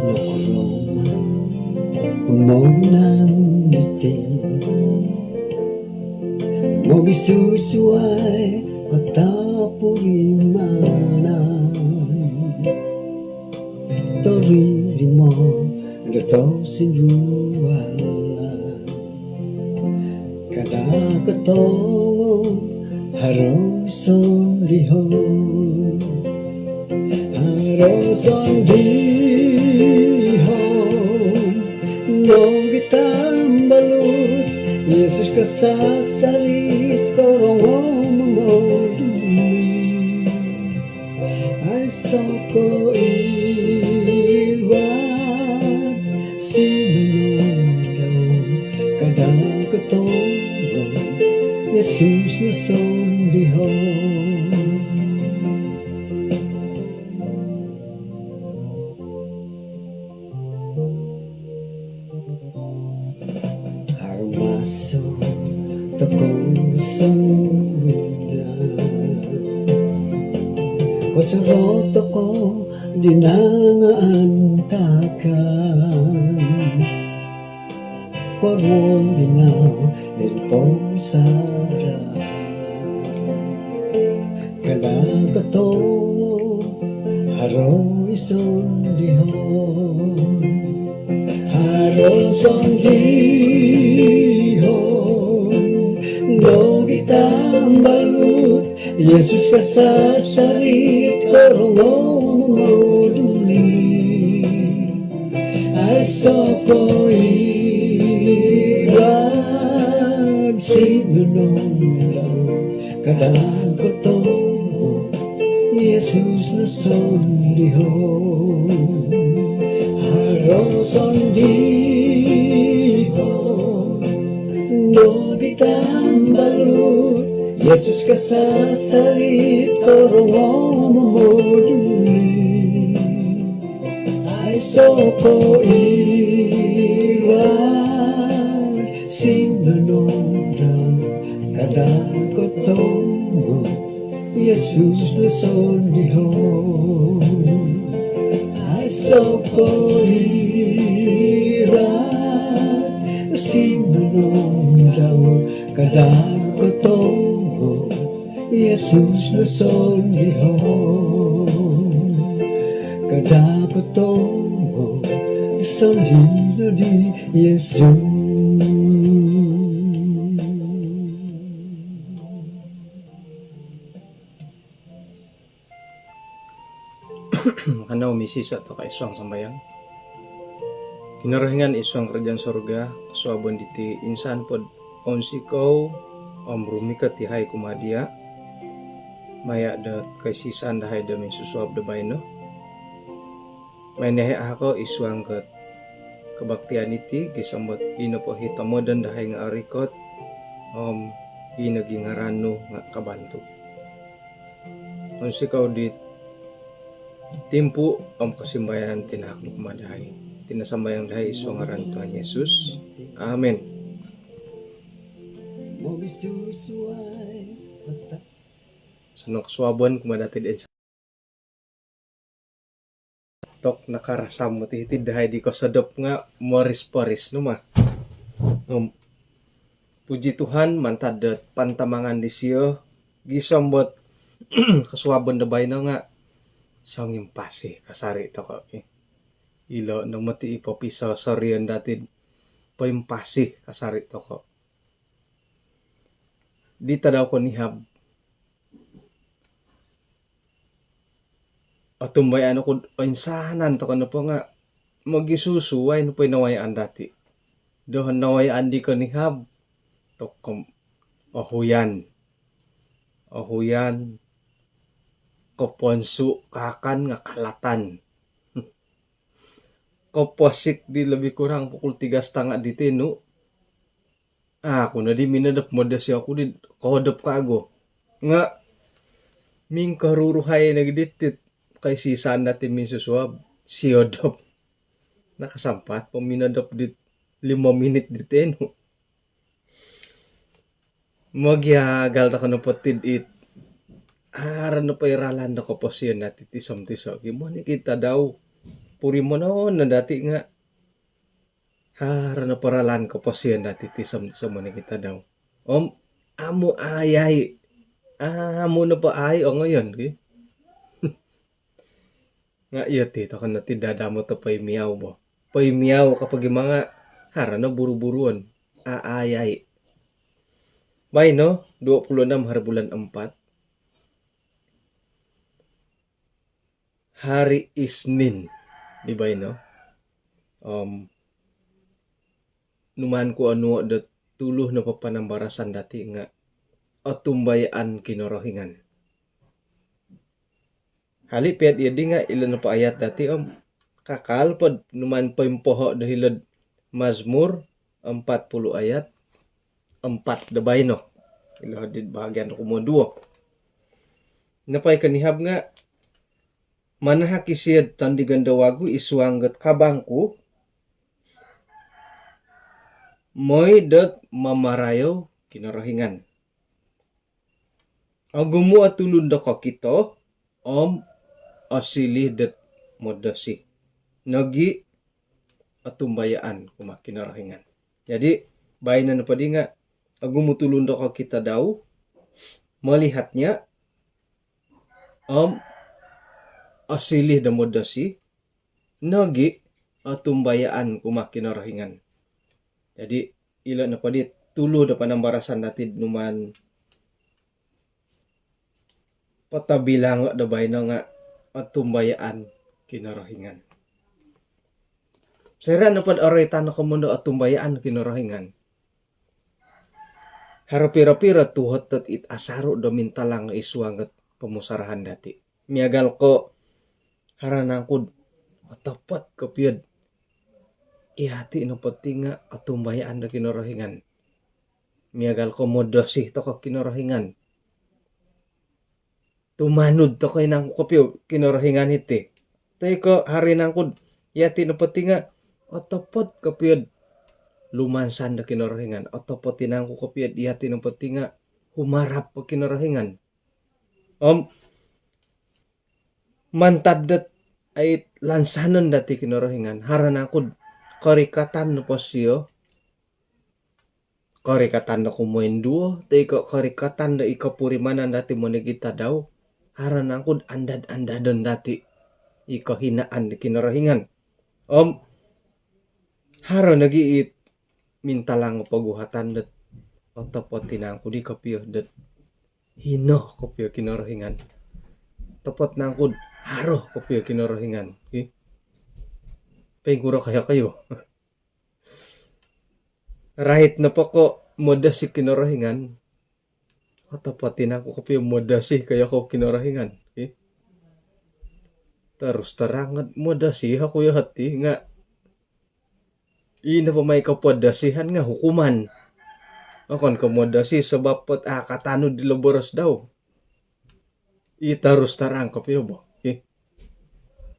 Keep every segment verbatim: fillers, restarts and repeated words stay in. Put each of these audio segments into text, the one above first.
Nokorongou mogunan diti mogisusuai kotopurimanan. Torimo do tosindualan kada kotongo haro sondihon. Haro sondihon nogi tambalut Yesus kasasarit korongou momoduli. Aiso ko iwad sinonondau kada kotongo Yesus no sondihon. Arumaso tokou songuhun, kosorou tokou di nangaantakan, koruol di nau id poinsaraan. Kada kotongo haro i sondihon. Haro sondihon nogi tambalut Yesus kasasarit korongou momoduli. Aiso ko iwad sinonondau kada kotongo Yesus no sondihon. Haro sondihon nogi tambalut Yesus kasasarit korongou momoduli. Aiso ko iwad sinonondau kada kotongo Yesus no sondihon. Aiso ko iwad sinonondau kada kotongo Yesus no sondihon. Kada kotongo sondihon di Yesus. Kanou misiiso tokou id suang sambayang. Kinorohingan id suang kerajaan sorga, kosuabon diti insan po do ounsikou om rumikot yahai kumaa dia maya do koisisan dahai do minsusuab do baino. Maai no yahai ahako id suang do kebaktian iti gisom dot i nopo i tomodon dahai nga orikot om i nogi ngaran nu nga kabantuk. Ounsikou di timpu om kosimbayanan tinahak nu kumaa dahai. Iti no sambayang dahai id suang ngaran Tuhan Yesus. Amin. Osonong kosuabon kumaa dati di tok nakarasam moti hiti dahai di kosodop nga moris-poris no mah. Om puji Tuhan mantad do pantamangan disio gisom dot kosuabon do baino nga songimpasi kasari tokou. Ilo no moti i popisosorion dati do poimpasi kasari tokou. Di tadau konihab otumbayaan oku do oinsanan tokou nopo nga mogisusuai nopo i nawayaan dati do nawayaan di konihab tokou. Ohuyan, ohuyan, koponsu, kaakan nga kalatan. Koposik di lebih kurang pukul tiga setengah di tinu. Aku nodi minodop, modosi oku di koodop kagu. Nga mingkoruruhai nogi diti koisisan dati minsusuab, siodop. Nakasampat po minodop dit limo minit di tenu. Mogiagal toko nopo tid it haro nopo i ralan do koposion dati tisom-tiso ki, monikid tadau. Purimonon no dati nga haro nopo ralan koposion dati tisom-tiso monikid tadau. Om amu aai-ai. Amu nopo aai ongoyon ki. Nga iyo ti toko no ti dadamo to poimiau bo. Poimiau ka pogi manga haro no buru-buruon. Aai-ai. Baino, dua puluh enam hari bulan empat. Hari Isnin di baino. Om numaan ku onuo do tulu nopo panambarasan dati nga Otumbayaan Kinorohingan. Hali piad iyo di nga ilo nopo ayat dati om kakal pod numaan poimpoho do hilo'd Mazmur empat puluh ayat empat do baino. Ilo di bahagian kumoduo. Nopo i konihab nga manahak isio'd tondigon do wagu i suang dot kabang ku, moi dot mamarayou Kinorohingan. Ogumu o tulun do kokito om osiliu dot modosi nogi otumbayaan kumaa Kinorohingan. Jadi baino nopo di nga ogumu tulun do kokito dau, melihatnya, om osiliu do modosi nogi otumbayaan kumaa Kinorohingan. Jadi ilo nopo di tulu do panambarasan dati numaan potobilango do baino nga Otumbayaan Kinorohingan. Soira nopo do oroitan komoyon do otumbayaan Kinorohingan, haro piro-piro tuhot dot it asaru do mintalang i suang dot pomusarahan dati. Miagal ko haro nangku dot otopot kopio dot iyati nopo ti nga otumbayaan do Kinorohingan. Miagal ko modosi toko Kinorohingan, tumanud toko i nangku kopio Kinorohingan iti. Toi ko haro nangku dot iyati nopo ti nga otopot kopio dot lumansan do Kinorohingan, otopot i nangku kopio dot iyati nopo ti nga humarap do Kinorohingan. Om mantad dot ai lansanon dati Kinorohingan, haro nangku dot korikatan nopo sio, korikatan do kumoinduo toi ko korikatan do i kopurimanan dati monikid tadau, haro nangku dot andad-andadon dati i kohinaan do Kinorohingan. Om haro nogi it mintalang poguhatan dot otopot i nangku di kopio dot hino kopio Kinorohingan, otopot nangku dot haro kopio Kinorohingan. Ih, poingkuro kaya kayu. Rait nopo ko modosi Kinorohingan, otopot i nangku kopio modosi kaya ko Kinorohingan. Ih, terus terang dot modosi oku yoho ti nga i nopo mai kopodosihan nga hukuman. Okon ko modosi sabab dot a katanud ilo boros dau. I terus terang kopio bo. Ih,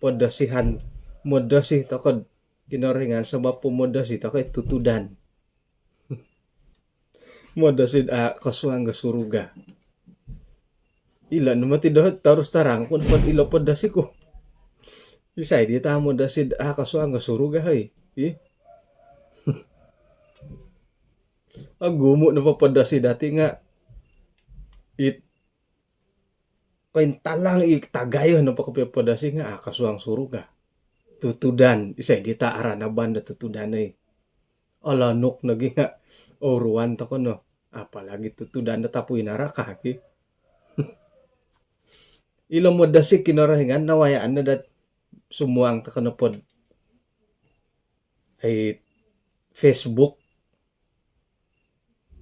podosihan, modosi toko do Kinorohingan sabab po modosi toko i tutudan. Modosi dot a kosuang do suruga. Ilo no moti do terus terang ku nopo dot ilo podosi ku. Isai di ta modosi dot a kosuang do suruga, hoi? Ih. Ogumu nopo podosi dati nga it kointalang i tagayo nopo kopio podosi nga a kosuang suruga. Tutudan, isai di ta aranaban do tutudan, oi? Olonuk nogi nga ouruan toko no, apalagi tutudan do tapui naraka ki. Ilo modosi Kinorohingan nawayaan no dot sumuang toko nopo dot ai Facebook,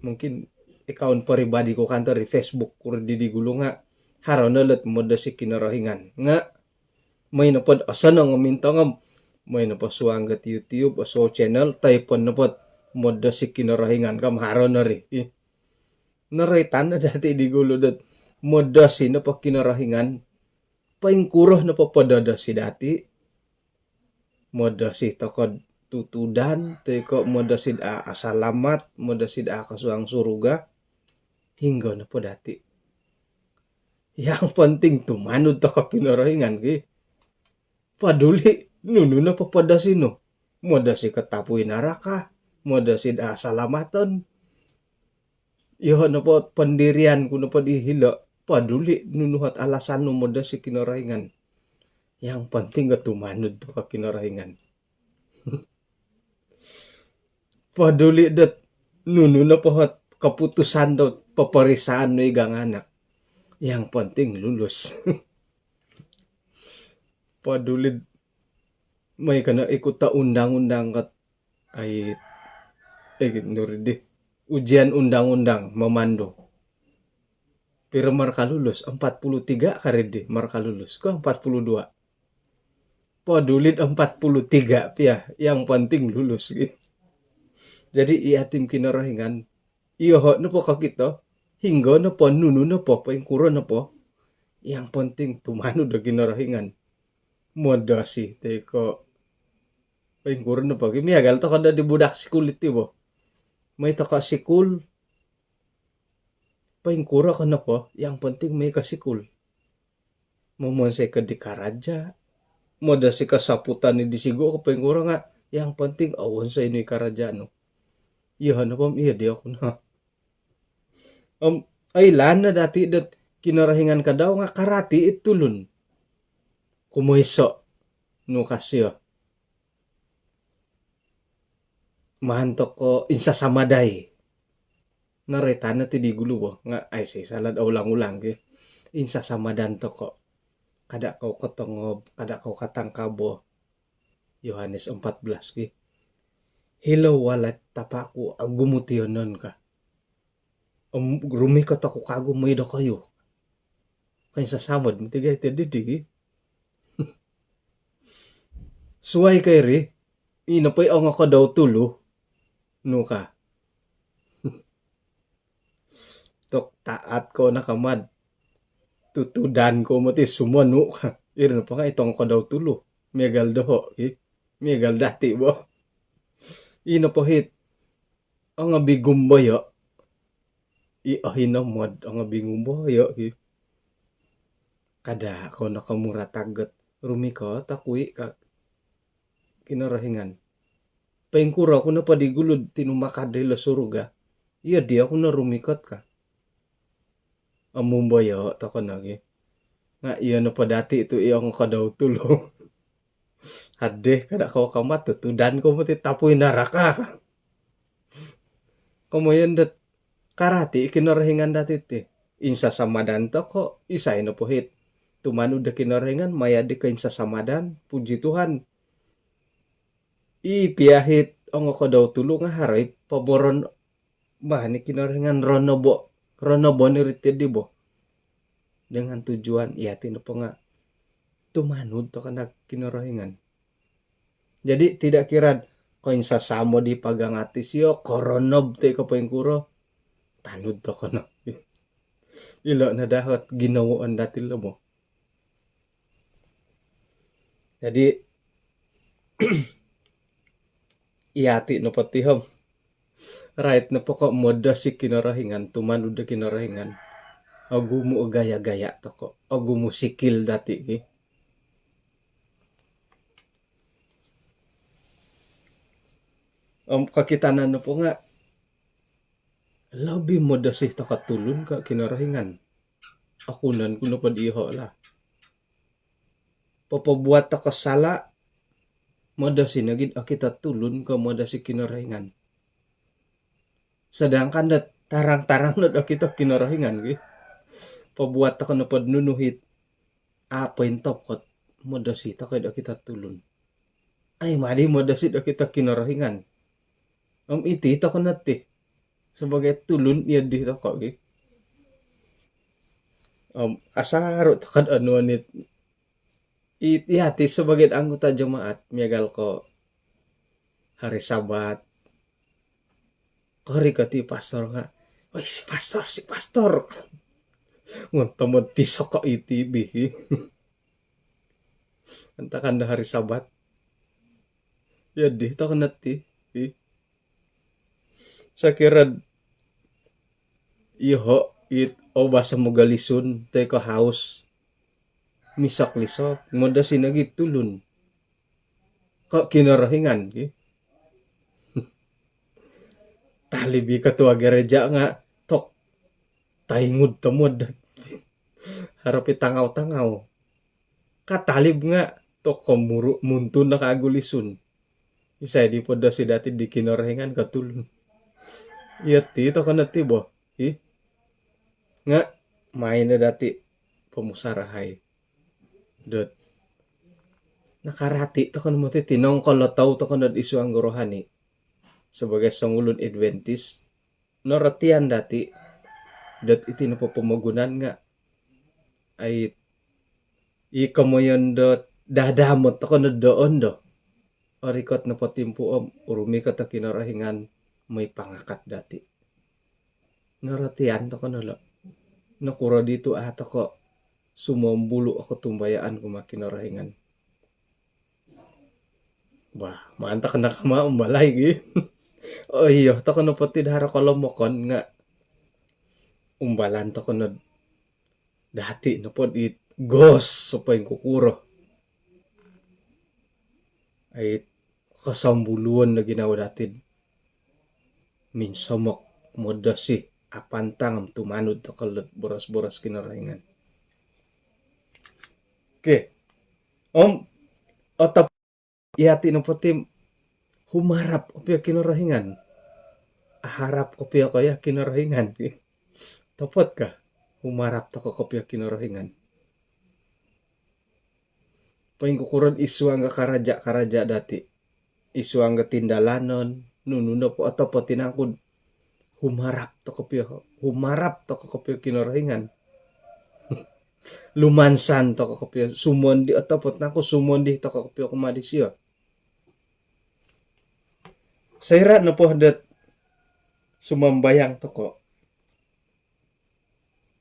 mungkin akaun peribadi ku kantor di Facebook ku di, di gulu nga haro no lot modosi Kinorohingan. Nga moi nopo dot osonong o mintong om moi nopo suang dot YouTube, osuo channel, taipon nopo dot modosi Kinorohingan kam haro no ri. Ih. Noroitan no dati di gulu dot modosi nopo Kinorohingan, poingkuro nopo pododosi dati, modosi toko do tutudan, toi ko' modosi do a' asalamat, modosi do a' kosuang suruga, hinggo nopo dati'. Yang penting tumanud toko' Kinorohingan ki. Paduli' nunu nopo podosi nu. Modosi ko tapui naraka, modosi do a' asalamaton. Iyoho' nopo pendirian ku nopo di hilo', paduli' nunu ot alasan nu modosi Kinorohingan. Yang penting ko tumanud toko' Kinorohingan. Paduli' dot nunu nopo ot keputusan dot peperisaan nu i ganganak. Yang penting lulus. Paduli' mai kano ikut undang-undang kat ai, eh, nuri di. Ujian undang-undang memandu. Piro marka lulus? Empat puluh tiga kari di marka lulus. Ko empat puluh dua. Paduli' empat puluh tiga pia, yang penting lulus. Jadi, i ati om Kinorohingan, iyoho' nopo kokito, hinggo nopo, nunu nopo, poingkuro nopo, yang penting tumanud do Kinorohingan. Modosi toi ko' poingkuro nopo. Miagal toko' do di budak sikul iti bo. Mai toko' sikul, poingkuro ko nopo, yang penting mai ko sikul. Momonsoi ko di karaja, modosi ko saputan di sigu' ko poingkuro nga', yang penting owonsoi nu i karaja nu. Iyoho' nopo om iyo diyo ku no. Om oilaan no dati' dot Kinorohingan ka dau nga' karati' i tulun. Kumoiso' nu ka sio. Maan toko' insasamadai. Noroitan no ti di gulu bo nga' aiso' i sala' do ulang-ulang ki. Insasamadan toko'. Kada' kou kotongob, kada' kou katangkabo. Yohanes empat belas ki. Hilo walai Tapa' ku ogumu' tiyonon ka. Om rumikot oku kagu moi dokoyu. Koinsasamod moti gai ti didi ki. Suwai ko iri, ino po i ongokodou tulu nu ka. Tok taat ko no ka mad. Tutudan ko moti sumonu ka. Iri nopo nga' it ongokodou tulu. Miagal doho' ki. Miagal dati' bo. Ino po it ongobigumboyo'. I ohinomod ongobigumboyo' ki. Kada' kou no komuratagot. Rumikot oku i' ka Kinorohingan. Poingkuro ku nopo di gulu'd tinumakad do hilo suruga, iyo diyo ku no rumikot ka. Omumboyo' toko' nogi. Nga' iyo nopo dati' tu' i ongokodou tulu. Adih, kada' kou kamat, tutudan kou moti tapui naraka ka. Komoyon dot karati' i Kinorohingan dati' ti. Insasamadan toko', isai nopo it tumanud do Kinorohingan maya' di koinsasamadan, puji Tuhan. I pia it ongokodou tulu nga' haro i poboron, bah, ni Kinorohingan ronobo, ronobo ni ri ti di bo. Dengan tujuan iyati' nopo nga' tumanud toko' no Kinorohingan. Jadi, tidak kira'd koinsasamod i pagang ati sio, koronob toi ko' poingkuro, tanud toko' no. Ilo' no daa ot ginawoon dati' lo bo. Jadi, iyati' nopo ti om, rait nopo ko' modosi Kinorohingan, tumanud do Kinorohingan, ogumu' o gaya-gaya toko', ogumu' sikil dati' ki. Om kokitanan nopo nga' lobi modosi toko' tulun ko' Kinorohingan. Okunon ku nopo diyoho' lah. Popobuat toko' sala', modosi nogi'd okito tulun ko' modosi Kinorohingan. Sedangkan do tarang-tarang nod okito Kinorohingan ki. Pobuat toko' nopod nunu it a' pointopot, modosi toko' id okito tulun. Ai madi modosi do okito Kinorohingan. Om iti toko' no ti. Sebagai tulun iyo di toko' ki. Om asaru' toko'd onuon it, it, iyati' sebagai anggota jemaat, miagal ko' hari Sabat. Korikot i pastor nga', "Oi, si pastor, si pastor." Ngontomod pisok ko' iti bi. Antakan do hari Sabat. Iyo di toko no ti, i. Sokiro iyoho' it oubas o mogolisun toi ko' haus, misok-lisok, modosi nogi tulun. Ko' Kinorohingan ki. Talib i ketua gereja nga' tok taingud tomod. Haro pi tangau-tangau. Katalib nga' tok komuru' muntun no kagu lisun. Isai di podosi dati di Kinorohingan ko' tulun? Iyo ti toko no ti bo, i. Nga' main no dati pomusarahai dot nakarati toko no moti ti nongkolotou toko nod isuang rohani. Sebagai songulun Adventist, norotian dati dot iti nopo pomogunan nga' ai i komoyon dot dadamot toko nod doon do. Orikot nopo timpu om rumikot o Kinorohingan moi pangakat dati. Norotian toko no lo'. Nokuro ditu a' toko sumombulu' o kotumbayaan kumaa Kinorohingan. Bah, maan toko nakama' umbalai gi. Oo iyo, toko nopo ti do haro kolomokon nga' umbalan toko nod dati nopo dit gos o poingkukuro. Ai kosombuluon do ginawo dati do minsomok, modosi, apantang om tumanud toko lo'd boros-boros Kinorohingan. Okey. Om otop iyati nopo ti humarap kopio Kinorohingan. Aharap kopio ko' iya Kinorohingan. Topot ka? Humarap toko kopio Kinorohingan. Poingkukuro'd isuang karaja-karaja dati, isuang tindalanon, nunu nopo, otopot i nangku'd humarap toko kopio, humarap toko kopio Kinorohingan. Lumansan toko kopio, sumondi, otopot nangku sumondi toko kopio kumaa disio. Soira' nopo dot sumambayang toko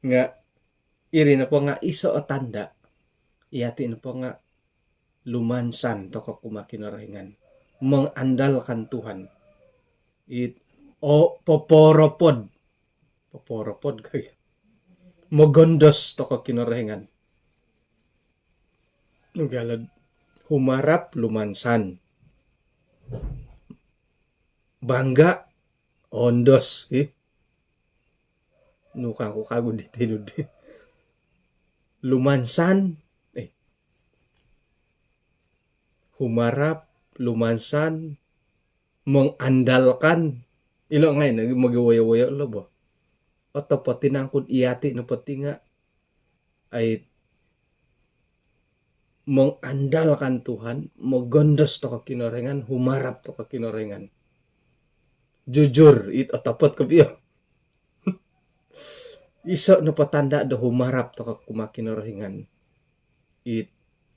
nga' iri nopo nga' iso o tanda', iyati nopo nga' lumansan toko kumaa Kinorohingan, mengandalkan Tuhan. It o poporopod, poporopod kai, mogondos toko Kinorohingan. Ugalod humarap lumansan, bangga ondos, ih. Nukang ku kagu di tinud di. Lumansan, eh. Humarap, lumansan, mengandalkan. Ilo ngai' nogi mogiwoyo-woyo lo bo. Otopot i nangku'd iyati nopo ti nga' ai mengandalkan Tuhan, mogondos toko Kinorohingan, humarap toko Kinorohingan. Jujur, it otopot kopio. Iso nopo tanda' do humarap toko kumaa Kinorohingan, it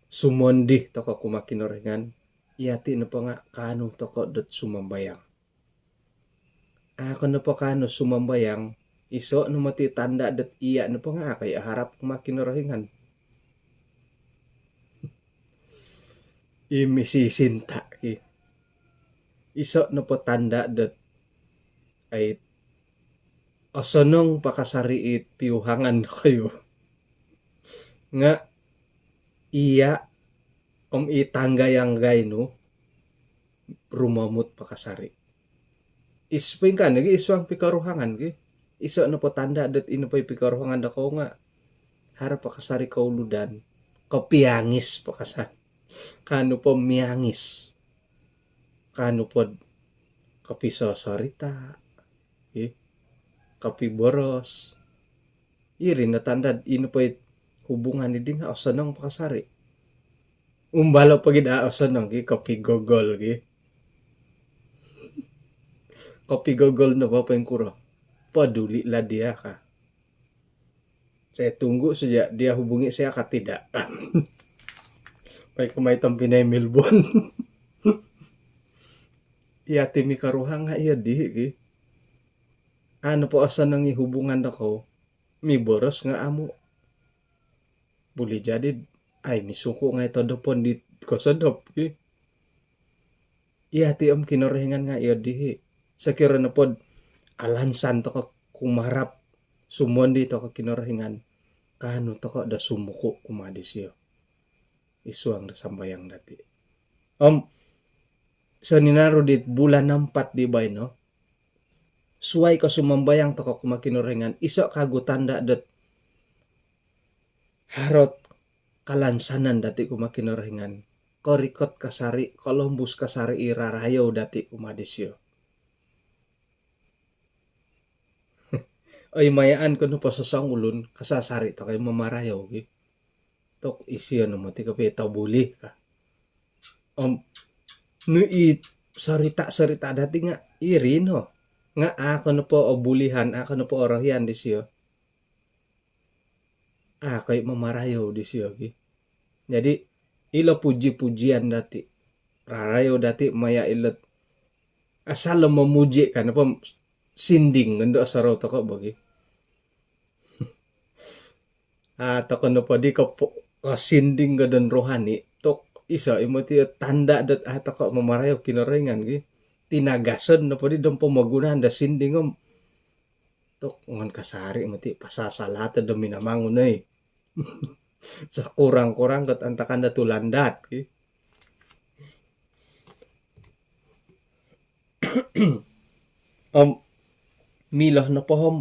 sumondi toko kumaa Kinorohingan, iyati nopo nga' kaanu toko dot sumambayang. A' ko nopo kaanu sumambayang, iso no moti tanda' dot iya' nopo nga' a' ko i' aharap kumaa Kinorohingan. I misisinta' ki. Iso nopo tanda' dot ai osonong pakasari' it piuhangan dokoyu nga' iya' om i tanggayanggai nu rumomut pakasari'. Is, poingkaa nogi isuang pikoruhangan ki. Iso nopo tanda' dot ino po i pikoruhangan dokou nga' haro pakasari' kouludan, kopiangis pakasari'. Kaanu po miangis. Kaanu pod kopisosorita', ih, kopiboros. Iri no tanda' ino po i hubungan di nga' osonong pakasari'. Umbalo' pogi daa osonong ki, kopigogol ki. Kopigogol no bo poingkuro. Peduli lah dia kah. Saya tunggu saja dia hubungi saya kah tidak. Pai ko mai tompinai Melbourne. Iyati mikoruhang nga' iyo di ki. A' nopo osonong i hubungan dokou, miboros nga' amu'. Buli jadi ai misungku' ngai' todopon di kosodop ki. Iyati' om Kinorohingan nga' iyo dihi'. Sokiro nopod alansan toko' kumarap, sumondi toko' Kinorohingan, kaanu toko' do sumuku' kumaa disiyo id suang do sambayang dati'. Om soninaru' dit bulan ampat di baino, suwai ko' sumambayang toko' kumaa Kinorohingan, iso' kagu tanda' dot haro't kalansanan dati' kumaa Kinorohingan. Korikot kasari', kolombus kasari' i rarayou dati' kumaa disiyo. Oi, mayaan ko nopo sosongulun, kasasari' toko' i mamarayou gi. Tok, isiyo no moti kopio tobuli ka. Om nu i sorita'-sorita' dati' nga' iri no. Nga' a' ko nopo obulihan, a' ko nopo orohian disiyo, a' ko i mamarayou disiyo gi. Jadi ilo puji-pujian dati', rarayou dati' maya' ilo't asal lo mamuji' ka nopo, sinding ngondo osorou toko' bo gi. A' toko' nopo di ko' po-, kosinding ka don rohani, tok, iso i moti tanda' dot a' toko' mamarayou Kinorohingan gi. Tinagason nopo di don pomogunan do sinding om, tok, ngon kasari' moti pasasalato do Minamangun oi. Sakurang-kurang kot antakan do tulandaat ki. Om milo nopo om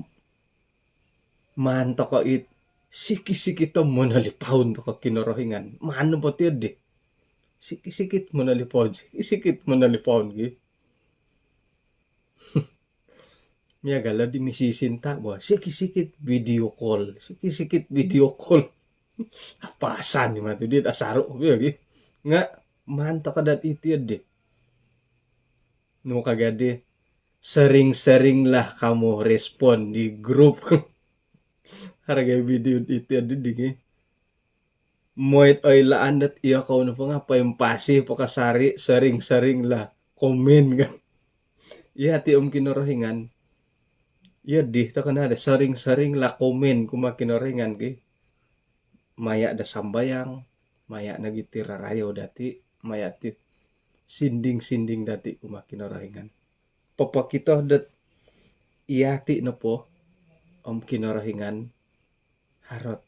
maan toko' it sikit-sikit om monolipaun toko' Kinorohingan. Maan nopo tiyo di. Sikit-sikit monolipaun, sikit-sikit monolipaun gi. Miagal o di misisinta' bo, sikit-sikit video call, sikit-sikit video call. Apasan ni matu di asaru' kopio gi. Nga' maan toko' dot iti di. Nu ka gaddi, sering-seringlah kamu respon di grup. Hargai video iti di gi. Moi'd oilaan dot iyokou nopo nga' poimpasi po kasari', sering-seringlah komen kan. Iyati' om Kinorohingan, iyo di toko' no do sering-seringlah komen kumaa Kinorohingan ki. Maya' do sambayang, maya' nogi' ti rarayou dati', maya' ti sinding-sinding dati' kumaa Kinorohingan. Popokito dot iyati' nopo om Kinorohingan haro't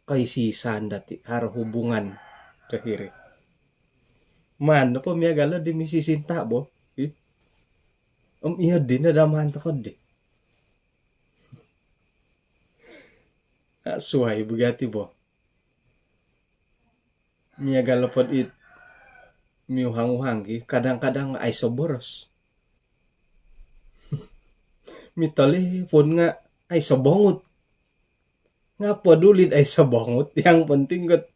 koisi-isaan dati', haro hubungan do hiri. Maan nopo miagal o di misisinta' bo. Ih. Om iyo di no daa maan toko' di. A' suwai bo gati' bo. Miagal nopod it miuhang-uhang ki, kadang-kadang aiso boros. Mitolipon nga' aiso bongut. Nga' poduli'd aiso bongut, yang penting kot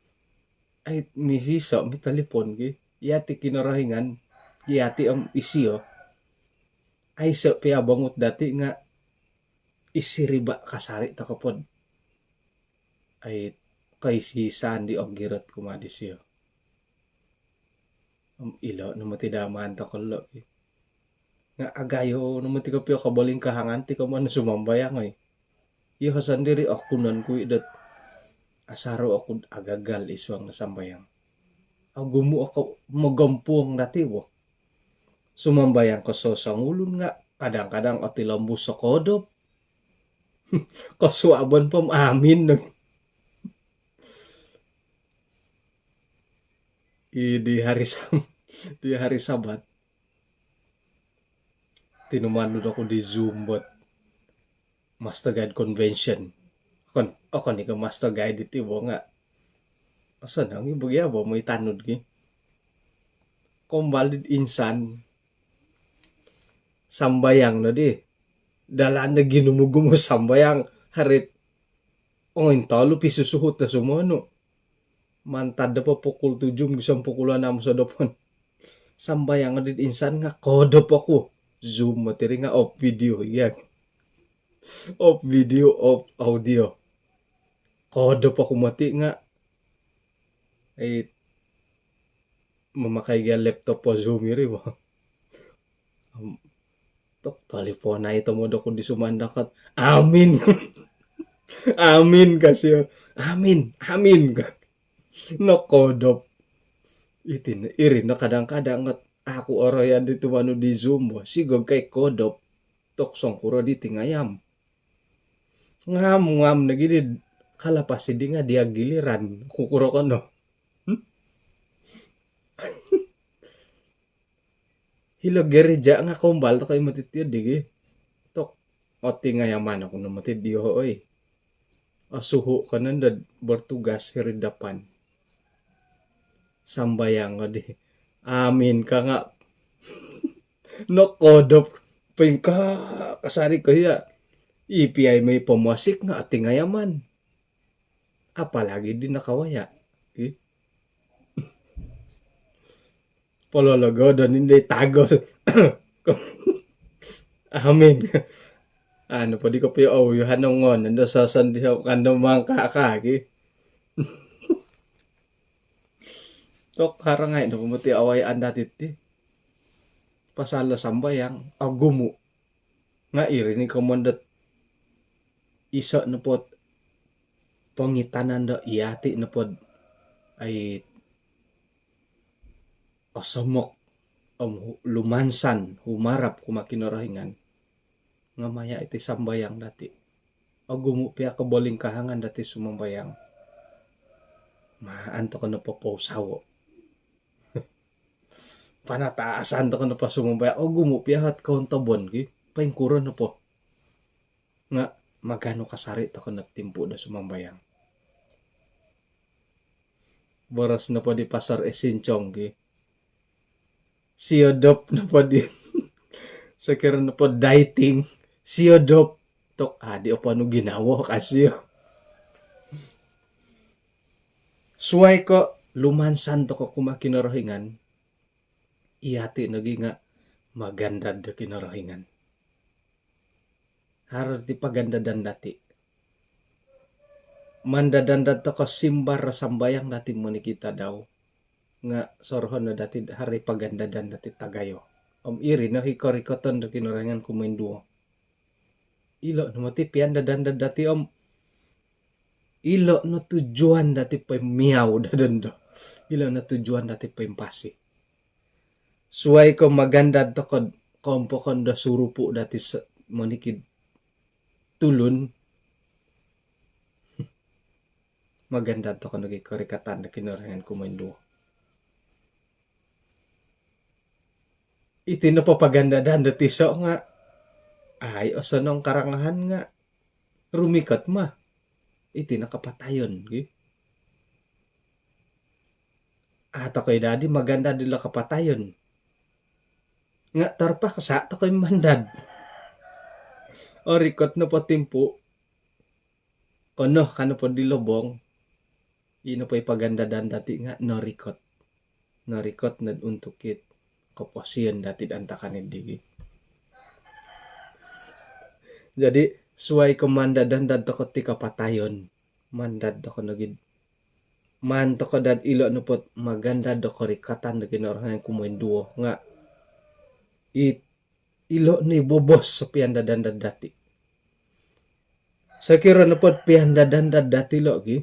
ai misiso mitolipon ki. Iyati' Kinorohingan, iyati' om isiyo. Aiso pia bongut dati' nga' isiriba' kasari' toko' pod ai koisi-isaan di ogirot kumaa disiyo. Om ilo' no moti daa maan toko' lo' ki. Nga' agayo no moti kopio kobolingkahangan ti komoyon sumambayang oi. Iyoho' sondiri' okunon ku i' dot asaru' oku'd agagal id suang do sambayang. Ogumu' o ko' mogompuong dati' bo. Sumambayang ko sosongulun nga' kadang-kadang otilombus o koodop. Kosuabon po om amin. I di hari Sab-, di hari Sabat, tinumanud oku di Zoom bot Master Guide Convention. Okon, okon i' ko' Master Guide iti bo nga' osonong i' bo gia bo moi tanud gi. Kombal di insan sambayang nodi. Dalaan do ginumu-gumu sambayang hari't ongoi tolu pisusuhut do sumonu'. Mantad do po pukul tujuh gisom pukul enam sodopon. Sambayang nodi insan nga' koodop oku. Zoom moti ri nga' off video iya. Off video, off audio. Koodop oku moti nga' ai mamakai gia laptop po Zoom iri bo. Tok, taliponai tomod oku di sumandakot. Amin. Amin ka sio. Amin, amin ka. Nokoodop. Iti no, iri no kadang-kadang ngot Aku orohian di tumanud di Zoom bo. Sigog kai kodop. Tok songkuro di tingayam. Ngam-ngam nogi di kalapas di nga dia giliran. Kukuro kono. Hmm? Hilo gereja nga kombal toko i moti tiyo digi. Tok otingayaman oku no moti diyo oi. Asuhu kono ndo bertugas hiri dapan. Sambayang ko di. Amin ka nga. Nokodop pingka kasari ko iya. Ipi ai mai pomuasik nga otingayaman. Apalagi di nakawaya. Ih. Polologodon indai tagol. Amin. Anu podi kopio au yohan nongon ando soson di kando mangka kaki. Tok harangai no pemeti awai anda titi. Pasal lo sambayang ogumu. Nga iri ni komon dot iso nopot pongitanan do iyati nopod ai osomok om hu- lumansan humarap kuma Kinorohingan. Nga maya iti sambayang dati. Ogumu pia kobolingkahangan dati sumambayang. Maan toko nopo pousawo. Panataasan toko nopo sumambayang. Ogumu pia hot kountobon ki. Paingkuro nopo. Nga maganu kasari toko no timpu do sumambayang. Boros nopo di pasar esincong ki. Siodop nopo di. Sokiro nopo dieting. Siodop. Tok adi opo nu ginawo kasio. Suai ko lumansan toko kuma Kinorohingan. Iyati nogi nga magandad do Kinorohingan. Haro ti pagandadan dati. Mandad-andad toko simbar sambayang dati monikid tadau. Nga sorohon no dati hari pagandadan dati tagayo. Om iri no hi korikoton do Kinorohingan kumoinduo. Ilo no moti piandad-andad dati om ilo no tujuan dati poimiau dadon do. Ilo no tujuan dati poimpasi. Suai ko magandad tokod kompokon do surupu dati monikid tulun. Magandad toko nogi korikatan do Kinorohingan kumoinduo. Iti nopo pagandadan do tiso nga ai osonong karangahan nga rumikot ma. Iti no kapatayon gi. Atokoi dadi magandad dilo kapatayon. Nga tarpaksa tokoi mandad. Orikot nopo timpu kono kano po di lobong. Ino po i pagandadan dati nga norikot. Norikot nod untuk it koposion dati dantakan i digi. Jadi suai ko mandad-andad toko ti kapatayon. Mandad toko nogid. Maan toko dad ilo nopot magandad do korikatan do Kinorohingan kumoinduo nga it ilo ni bobos piandad-andad dati. Sokiro nopod piandad-andad dati lo gi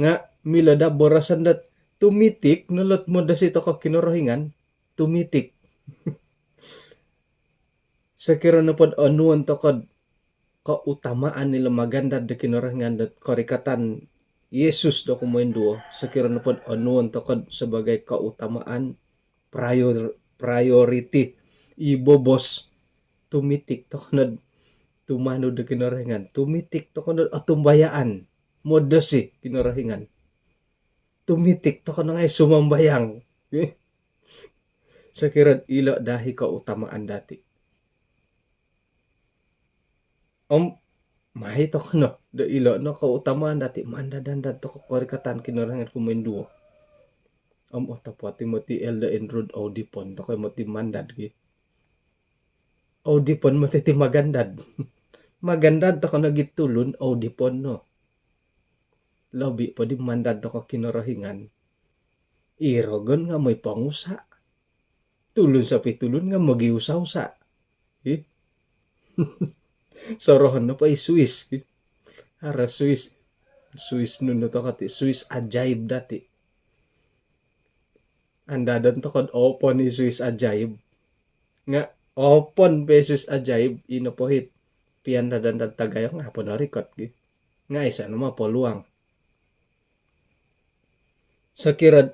nga milo da boroson dot tumitik no lot modosi toko Kinorohingan. Tumitik. Sokiro nopod onuon tokod keutamaan ilo magandad do Kinorohingan dot korikatan Yesus do kumoinduo. Sokiro nopod onuon tokod sebagai keutamaan prior, priority i bobos. Tumitik toko nod tumanud do Kinorohingan. Tumitik toko nod otumbayaan. Modosi Kinorohingan. Tumitik toko nongai sumambayang. Sokiro ilo dahi keutamaan dati. Om mai toko no do ilo no keutamaan dati mandad-andad toko korikatan Kinorohingan kumoinduo. Om otopot i moti Elder Andrew audipon toko i moti mandad gi. Audipon moti ti magandad. Magandad toko nogi tulun audipon no. Lobi po di mandad toko Kinorohingan. I rogon nga moi pongusa. Tulun sopi tulun nga mogiusa-usa. Ih. Sorohon nopo i Swiss. Haro Swiss. Swiss nunu toko ti Swiss ajaib dati. Andadon toko'd opon i suis ajaib. Nga' opon po i suis ajaib, ino po hit piandad-andad tagayo nga' apo norikot gi. Nga' aiso' no ma peluang. Sokiro'd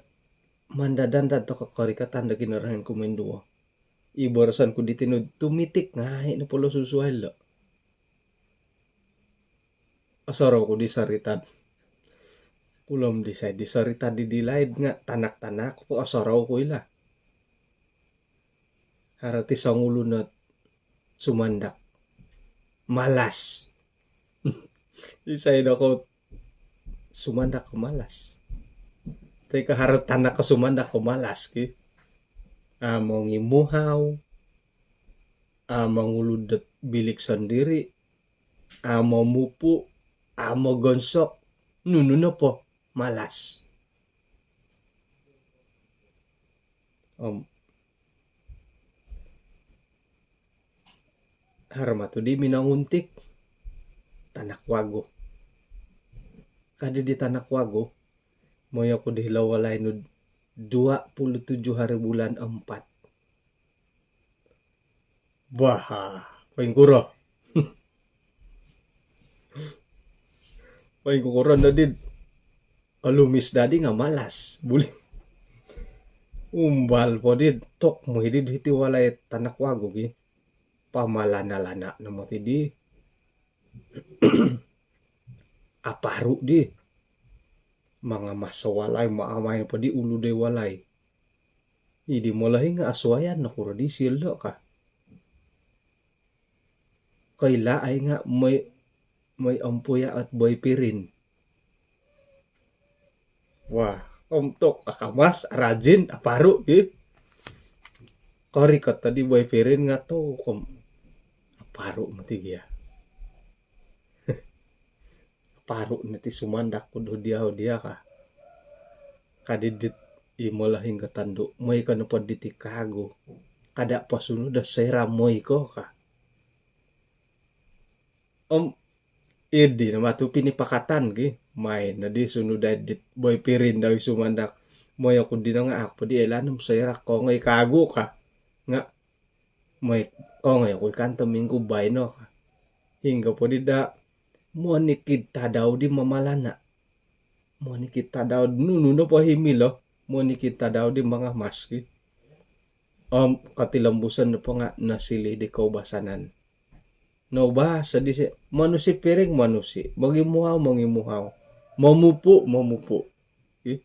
mandad-andad toko' korikatan do Kinorohingan kumoinduo, i boroson ku diti nu'd tumitik ngai' nopo lo susuai lo'. Osorou ku di sorita'd, kulom disai di sorita' di, di laid nga' tanak-tanak po osorou ku ilo'. Haro ti songulun ot sumandak malas. Isai dokoyu sumandak ko malas? Toi ko haro tanak ko sumandak ko malas ki. A' mongimuhau, a' mongulud dot bilik sondiri', a' momupu', a' mogonsok, nunu nopo, malas. Om haro matu di minonguntik, tanak wagu. Kadi di tanak wagu, moyo ku di hilo walai nu'd dua puluh tujuh hari bulan empat. Bah, poingkuro? Poingkuro no di'd olumis dadi nga' malas. Buli. Umbal po di'd tok mo hiti'd hiti walai tanak wagu gi. Pamalana-lana no moti di. Aparu' di. Mangamas o walai, maamai nopo di ulu doi walai. Idi molohing nga' asuayan, nokuro di silo' ka. Koilaai nga' moi, moi ompuya' ot boipirin. Wah, om tok akamas, arajin, aparu' ki. Korikot tadi boipirin nga' tok om aparu' moti gia. Aparu' no ti sumandak ku'd hudia-hudia ka. Kadi dit i molohing ko tondu', moi ko nopo diti kagu. Kada' po sunud do soira' moi ko ka. Om idi no matu pinipakatan ki. Mai no di sunud ai dit boipirin dau i sumandak. Moi oku dino nga' a' po di oilaan om soira' kongoi kagu ka. Nga' moi kongoi oku ikan tominggu baino ka. Hinggo po di da' monikid tadau di mamalana'. Monikid tadau nunu nopo himilo, monikid tadau di mangamas ki. Om kotilombuson nopo nga' nosiliu di koubasanan. Noubas o disi, monusi piring, monusi, mongimuhau, mongimuhau, momupu', momupu'. Ih.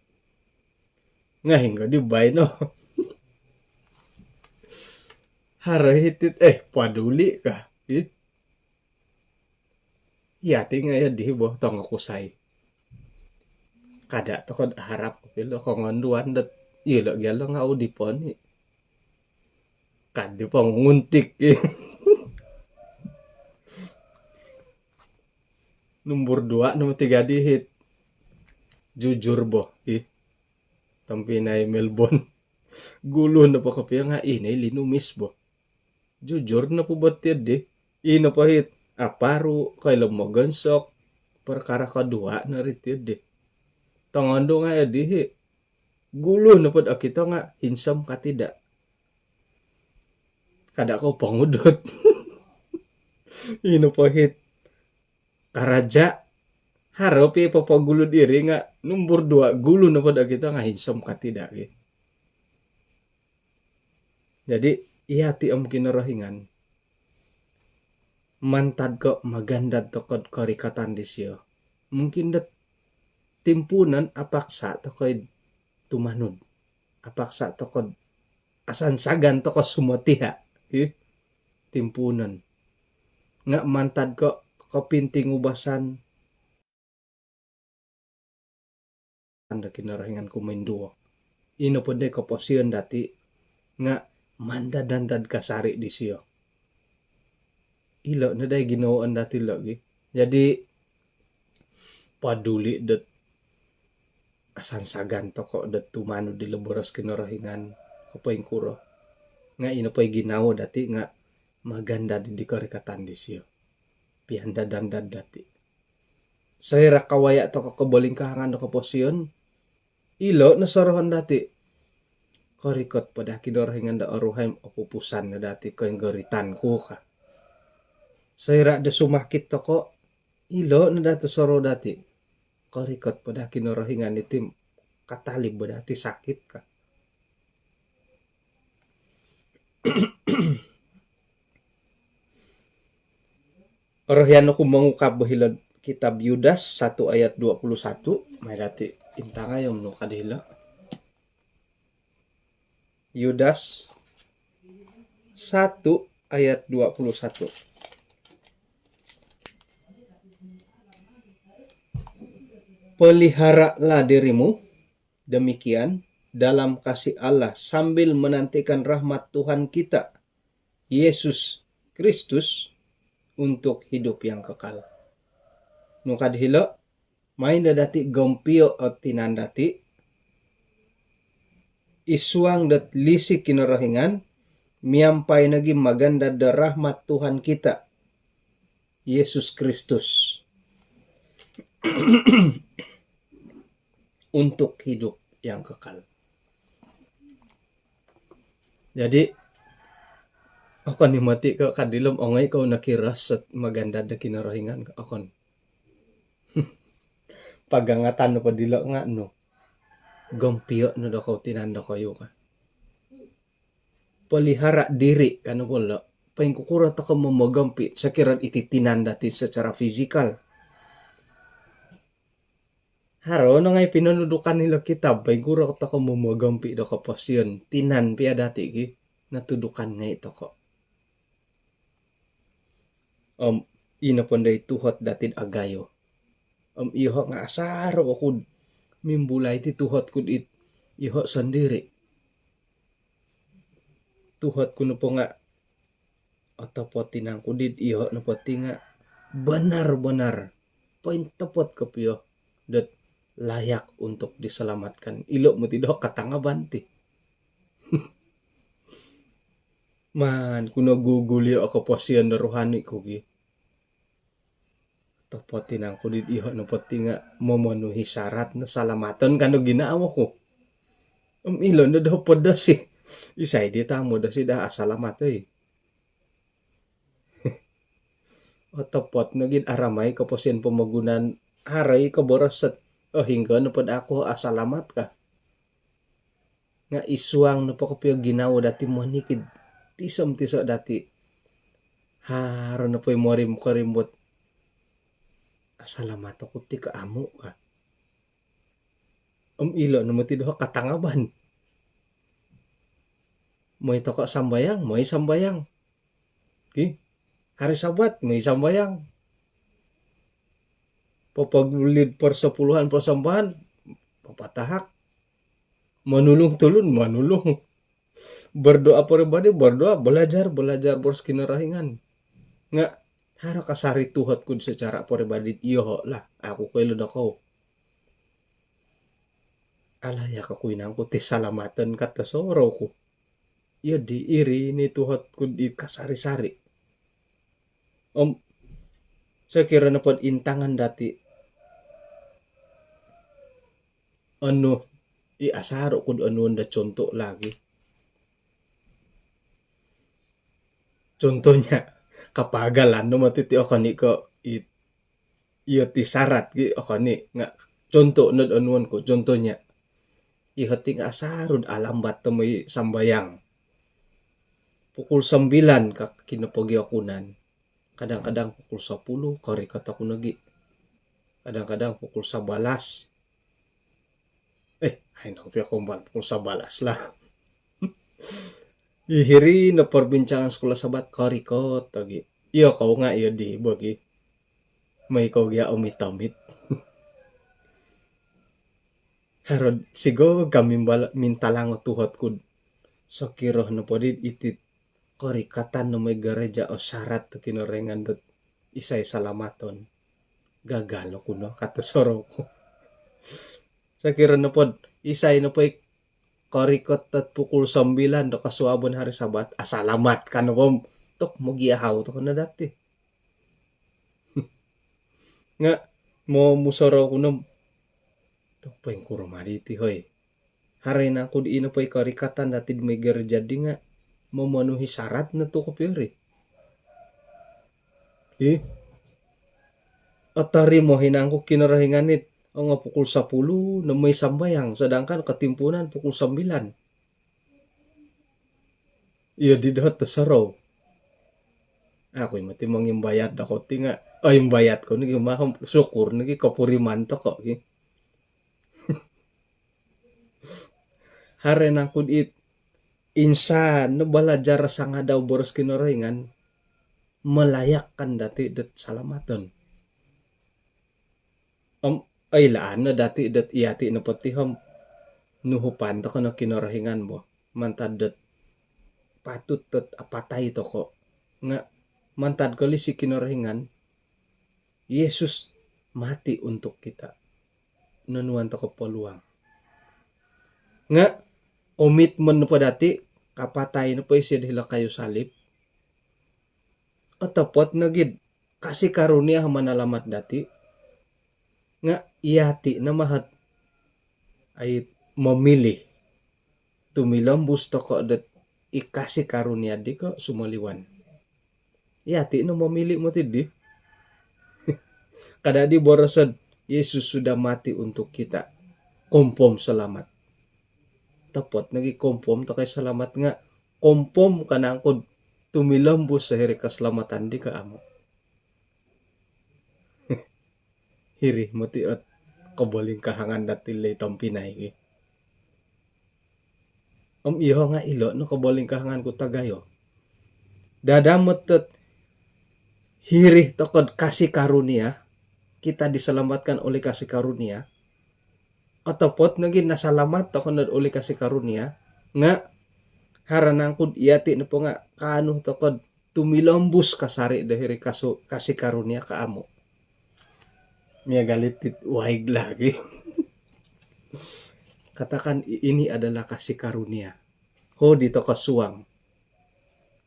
Nga' hinggo di baino. Haro hiti'd, eh, paduli ka. Ih. Iyati nga' iyo dihi bo, tongo kusai. Kada' toko'd harap kopio kongonduan dot iyolo' gia lo nga' udipon i'. Kadi ponguntik i'. Numbur dua, numbur tiga dihi. Jujur bo i'. Tompinai Melbourne. Gulu nopo kopio nga' ino i' linumis bo. Jujur nopo bo tiyo di. Ino po hit aparu', koilo mogonsok, perkara kedua no ri tiyo di. Tongondu nga' iyo dihi. Gulu nopo'd okito nga' hinsom ka tidak. Kada' kou pongudut. Ino po hit karaja', haro pi popogulu diri nga' numbur dua, gulu nopo'd okito nga' hinsom ka tidak ki. Jadi, iyati om Kinorohingan, mantad ko' magandad toko'd korikatan disiyo, mungkin dot timpuunon apaksa' toko' i'd tumanud, apaksa' toko'd asansagan toko' sumotiha' i' timpuunon. Nga' mantad ko' kopintingubasan do Kinorohingan kumoinduo. Ino poddi koposion dati' nga' mandad-andad kasari' disiyo. Ilo' no dai ginawoon dati' lo' gi. Jadi, paduli' dot asansagan toko' dot tumanud ilo boros Kinorohingan ko' poingkuro. Nga' ino poi ginawo dati' nga' magandad di korikatan disiyo. Piandad-andad dati'. Soira' kawaya' toko' kobolingkahangan do koposion, ilo' no sorohon dati'. korikot po daa Kinorohingan do oruhai om opupusan no dati' koinggoritan ku ka. Soira' do sumakit toko', ilo' no dati' sorou dati'. Korikot po daa Kinorohingan iti om katalib po dati' sakit ka. Orohian oku mongukab bo hilo'd kitab Yudas satu ayat dua puluh satu, mai dati' intangai om nu kad hilo'. Yudas satu ayat dua puluh satu. Peliharalah dirimu demikian dalam kasih Allah sambil menantikan rahmat Tuhan kita, Yesus Kristus, untuk hidup yang kekal. Nu kad hilo', mai no dati' gompio' o tinan dati', id suang dot lisi Kinorohingan, miampai nogi magandad do rahmat Tuhan kita, Yesus Kristus, untuk hidup yang kekal. Jadi, okon i' moti' ko' kad ilo' om ongoi kou nokiro sot magandad do Kinorohingan ko', okon. Pagangatan nopo dilo' nga' nu, gompio' no dokou tinan dokoyu ka. Pelihara diri ka nopo lo'. Poingkukuro toko' momogompi' sokiro iti tinan dati' secara fizikal. Haro no ngai' pinonudukan ilo' kitab, poingkuro toko' momogompi' do koposion, tinan pia dati' ki, notudukan ngai' toko'. Om ino pondo i tuhot dati'd agayo. Om iyoho' nga' asaro' oku'd mimbulai ti tuhot ku'd it iyoho' sondiri'. Tuhot ku nopo nga' otopot i nangku di'd iyoho' nopo ti nga' banar-banar pointopot kopio dot layak untuk diselamatkan. Ilo' moti do katangaban ti. Maan ku no gugulio' o koposion do rohani ku gi. Otopot i nangku di'd iyoho' nopo ti nga' momonuhi syarat no salamaton ka no ginawo ku. Om ilo' no do hopod dosi. Isai di tamu dosi daa asalamat oi. Otopot nogi'd aramai koposion pomogunan, haro i' koboros dot, oh, hinggo nopo'd aku asalamat ka. Nga' id suang nopo kopio ginawo dati' monikid tiso-tiso' dati', haro nopo i morim-korim dot, asalamat oku ti ko' amu' ka. Om ilo' no moti do katangaban. Moi toko' sambayang, moi sambayang. Ki, hari Sabat, moi sambayang. Popoguli'd persepuluhan, persembahan, papatahak. Monulung tulun, monulung. Berdoa peribadi, berdoa, belajar, belajar boros Kinorohingan. Nga' haro kasari tuhot ku'd secara peribadi iyoho' lah, aku koilo dokou. Alayak oku i nangku ti salamaton ka tosorou ku. Iyo di iri ni tuhot ku'd i kasari-sari. Om sokiro nopo'd intangan dati', onu i asaro' ku'd onuon do contoh lagi. Contohnya, kapagalan no moti ti okon i' ko' i iyo ti syarat gi, okon i'. Nga' contoh nod onuon ku, contohnya, iyoho' ti nga' asaru'd alambat do moi sambayang. Pukul sembilan ka kinopogiakunan. Kadang-kadang pukul sepuluh, korikot oku nogi'. Kadang-kadang pukul sebelas. Eh, ai no pia kombal pukul sebelas lah. Iri no perbincangan sekolah Sabat, korikot ogi'. Iyo kou nga' iyo di bogi. Moi kou gia omit-omit. Haro'd sigog ka mimbal-, mintalang o tuhot ku'd sokiro nopo di iti'd korikatan no moi gereja o syarat do Kinorohingan dot isai salamaton. Gagal oku no ka tosorou ku. Sokiro nopo'd isai nopo i korikot dot pukul sembilan do kosuabon hari Sabat, asalamat ka nopo om tok mogiahau toko' no dati'. Nga' momusorou ku no om, tok poingkuro ma diti hoi. Haro i nangku di ino po i korikatan dati di moi gereja di nga memenuhi syarat no tu kopio ri. Ih. Otorimo i nangku Kinorohingan it ongo pukul sepuluh no moi sambayang, sedangkan ketimpuunan pukul sembilan. Iyo di doho tosorou. Aku i moti mongimbayat doko ti nga, oh, imbayat ko nogi mahom, syukur nogi kopuriman toko gi. Haro i nangku di it insan no balajar sangadau boros Kinorohingan, melayakkan dati dot salamaton. Om oilaan no dati dot iyati nopo ti om nuhupan toko no Kinorohingan bo. Mantad dot patut dot apatai toko. Nga mantad kolisi Kinorohingan, Yesus mati untuk kita. Nonuan toko peluang. Nga komitmen nopo dati, kapatai nopo isio do hilo kayu salib, otopot nogi kasih karunia manalamat dati, nga iyati no mahot ai momilih. Tumilombus toko dot i kasih karunia di ko sumoliwan. Iyati no momilih moti di. Kada di boroso do Yesus sudah mati untuk kita. Kompom selamat. Topot nogi kompom toko i selamat nga kompom ka nangku do tumilombus hiri keselamatan di ko amu. Hiri moti ot kobolingkahangan dati lei tompinai ki. Om iyoho nga ilo no kobolingkahangan ku tagayo. Dadamot dot hiri toko do kasih karunia, kita diselamatkan oleh kasih karunia. Otopot nogi nasalamat toko no oleh kasih karunia, nga haro nangku do iyati nopo nga kaanu toko do tumilombus kasari do hiri kasu-, kasih karunia ka amu. Miagal it waig lagi. Katakan, "I-, ini adalah kasih karunia." Hodi toko suang.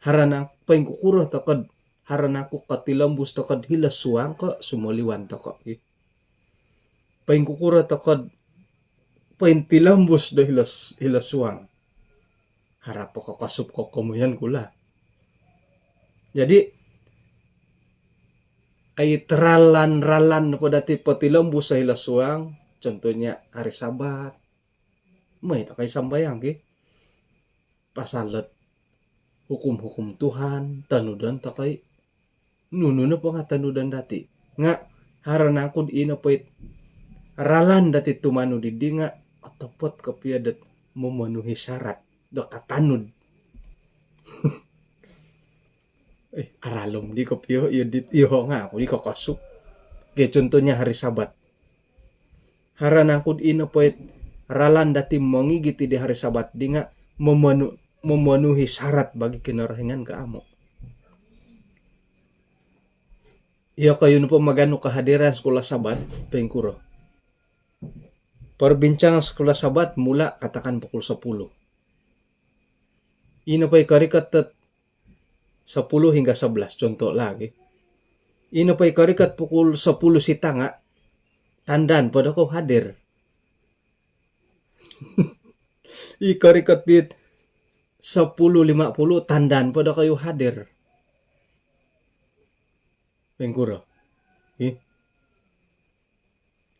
Haro nang poingkukuro toko do, haro nangku kotilombus toko do hilo suang ko sumoliwan toko. Poingkukuro toko do pointilombus do hilo s-, hilo suang. Harap po kokosup ko komoyon ku lah. Jadi, ai ralan-ralan nopo dati potilombus do hilo suang, contohnya hari Sabat. Moi toko i sambayang ki. Pasal dot hukum-hukum Tuhan, tonudon toko i. Nunu nopo nga tonudon dati. Nga haro nangku do ino po it ralan dati tumanud didi nga otopot kopio dot memenuhi syarat do katanud. Eh, aralom di kopio, iyo dit, iyoho nga aku di kokosup. Okey, contohnya hari Sabat. Haro nangku do ino po it ralan dati mongigit di hari Sabat di nga memenu-, memenuhi syarat bagi Kinorohingan ka amu. Iyokoyu nopo maganu kehadiran sekolah Sabat, poingkuro. Perbincangan sekolah Sabat mula katakan pukul sepuluh. Ino po i korikot dot sepuluh hingga sebelas, contoh lagi. Ino po i korikot pukul sepuluh sitanga, tandaan po dokou hadir. I korikot dit sepuluh lima puluh, tandaan po dokoyu hadir. Poingkuro. Ih.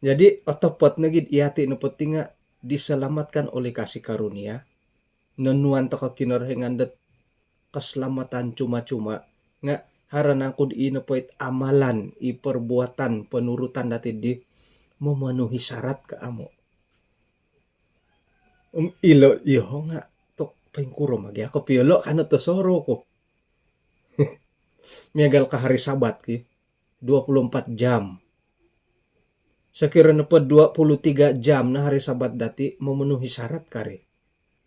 Jadi, otopot nogi do iyati nopo ti nga diselamatkan oleh kasih karunia. Nonuan toko Kinorohingan dot keselamatan cuma-cuma, nga haro nangku do ino po it amalan, i perbuatan, penurutan dati di memenuhi syarat ka amu. Om ilo iyoho nga tok poingkuro magi ako piolo kano tosorou ku. Miagal ka hari Sabat ki, dua puluh empat jam. Sokiro nopo dua puluh tiga jam no hari Sabat dati memenuhi syarat kari.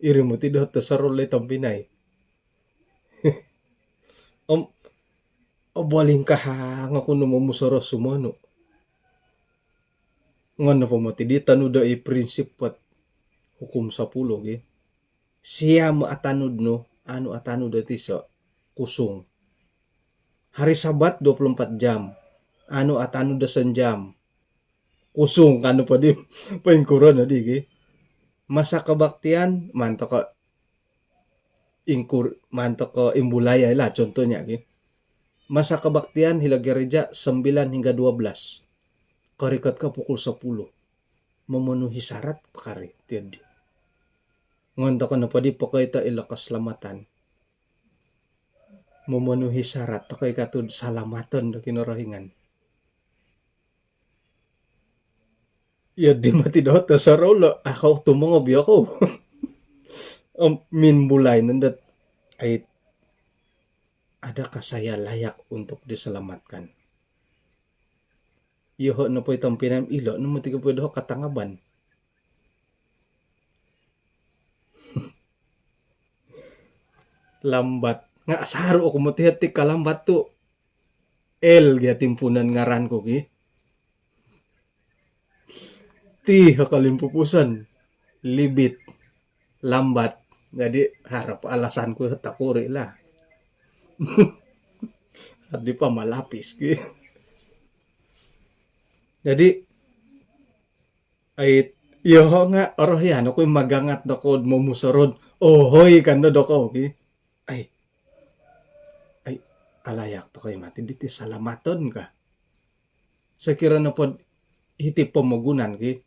Iri moti doho tosorou lei tompinai. Om obolingkahang oku no momusorou sumonu. Ngono po moti di tanud do i prinsip pot hukum sepuluh gi. Siam atanud nu, anu atanud do tiso, kusung. Hari Sabat dua puluh empat jam, anu atanud do sonjam, kusung kanu po di, poingkuro no di gi. Masa kebaktian, maan toko' ingkur, maan toko' imbulai ai lah, contohnya gi. Masa kebaktian hilo gereja sembilan hingga dua belas. Korikot ko pukul sepuluh. Memenuhi syarat po kari tiyo di. Ngon toko' nopo di pokoito ilo keselamatan. Memenuhi syarat toko' i katu'd salamaton do Kinorohingan. Iyo di mati do tosorou lo, ah, kou tumongob iyo kou. Om, mimbulai no dot, ai, adakah saya layak untuk diselamatkan? Iyoho' nopo i tompinai, ilo' no moti kopio doho' katangaban. Lambat. Nga' asaru' oku moti hiti kalambat tu'. L gia timpuunon ngaran ku ki. T o kolimpupuson. Libit. Lambat. Jadi, haro po alasan ku tokuri' lah. Haro di po malapis ki. Jadi, ai, iyoho' nga' orohian oku i magangat dokoyu'd momusorou'd, "Ohoi," kando dokoyu ki. Ai, ai, alayak toko' i mati diti salamaton ka. Sokiro nopod hiti pomogunan ki,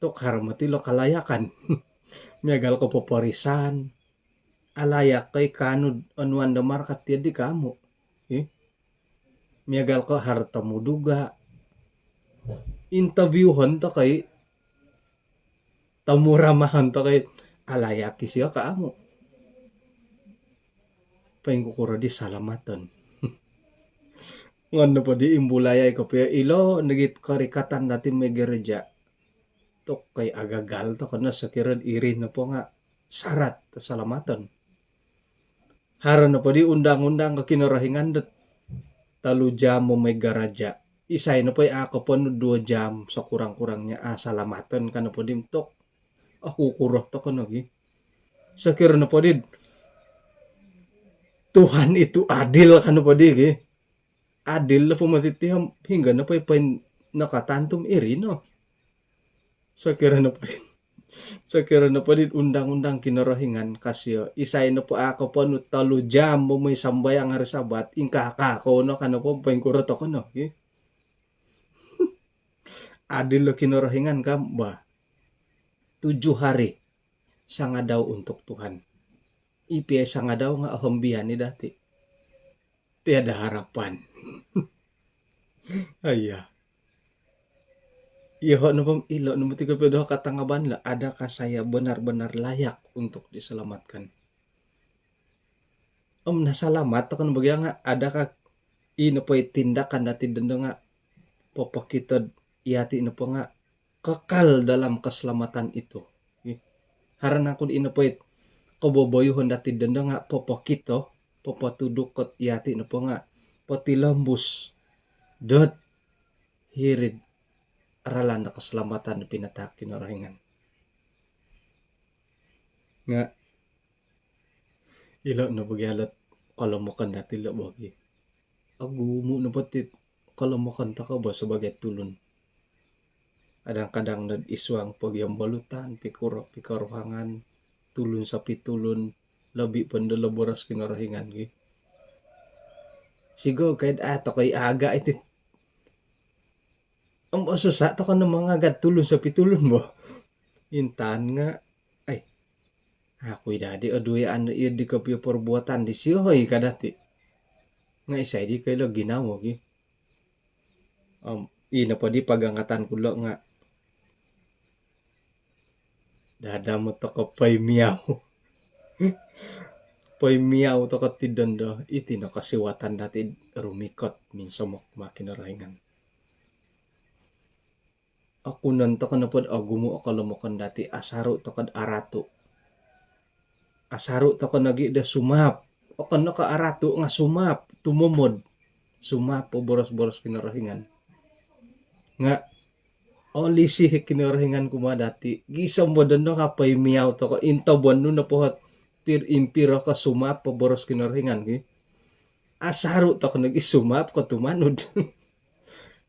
tu' haro moti lo kalayakan. Miagal ko poporisaan, alayak ko i kaanu'd onuan do markat iyo di ko amu'. Ih. Miagal ko haro tomuduga'. Interviewon toko' i, tomuramahon toko' i, alayak isio ko amu'. Poingkukuro di salamaton. Ngon nopo di imbulayai kopio ilo nogi' korikatan dati' moi gereja. Tu' koi agagal toko' no sokiro'd iri nopo nga' syarat salamaton. Haro nopo di undang-undang ko Kinorohingan dot tolu jam moi gereja. Isai nopo i a' koponu duo jam sekurang-kurangnya, a' salamaton ka nopo di tu' okukuro toko' nogi'. Sokiro nopo di Tuhan itu adil ka nopo di ki. Adil nopo moti ti om hinggo nopo i poin nakatantu om iri no. Sokiro nopo di, sokiro nopo di undang-undang Kinorohingan ka sio, isai nopo a' koponu tolu jam moi sambayang hari Sabat, ingkaa kou no ka nopo, poingkuro toko' no ki. Adil lo Kinorohingan ka, bah. Tujuh hari sangadau untuk Tuhan. I pia sangadau nga' ohombian i dati'. Tiada harapan. Aiya. Iyoho' nopo, ilo' nopo ti kopio doho' katangaban lo, adakah saya benar-benar layak untuk diselamatkan? Om nasalamat toko' no bo gia nga', adakah i nopo i tindakan dati' dondo nga' popokito'd iyati' nopo nga' kekal dalam keselamatan itu. Haro nangku'd i nopo i koboboyuhon dati' dondo nga' popokito, popotuduk ot iyati' nopo nga' potilombus dot hiri'd ralan do keselamatan do pinataak Kinorohingan. Nga' ilo' no bo gia lo't kolomokon dati' lo bo gi. Ogumu' nopo ti kolomokon toko' bo sabagai tulun. Kadang-kadang nod id suang pogiombolutan, pikuro, pikoruhangan, tulun sopitulun, lobi' po ndo lo boros Kinorohingan gi. Sigog kai'd a' toko' i' aaga' iti. Om osusa' toko' no mangaga'd tulun sopitulun bo. Intaan nga', ai, aku i' dadi' oduyaan iyo di kopio perbuatan disio hoi ka dati'. Nga' isai di koilo ginawo gi. Om ino po di pagangatan ku lo' nga' dadamot toko' poimiau. Poimiau toko' ti dondo, iti no kosiwatan dati'd rumikot minsomok ma Kinorohingan. Okunon toko' nopod ogumu' o kolomokon dati', asaru' toko'd aratu'. Asaru' toko' nogi' do sumaap. Okon no ko' aratu' nga' sumaap, tumomod. Sumaap o boros-boros Kinorohingan. Nga' olisi i Kinorohingan kumaa dati', gisom bo dondo nga' poimiau toko', intobon nu nopo ot pir-, impiro ko sumaap o boros Kinorohingan ki. Asaru' toko' nogi' sumaap ko tumanud.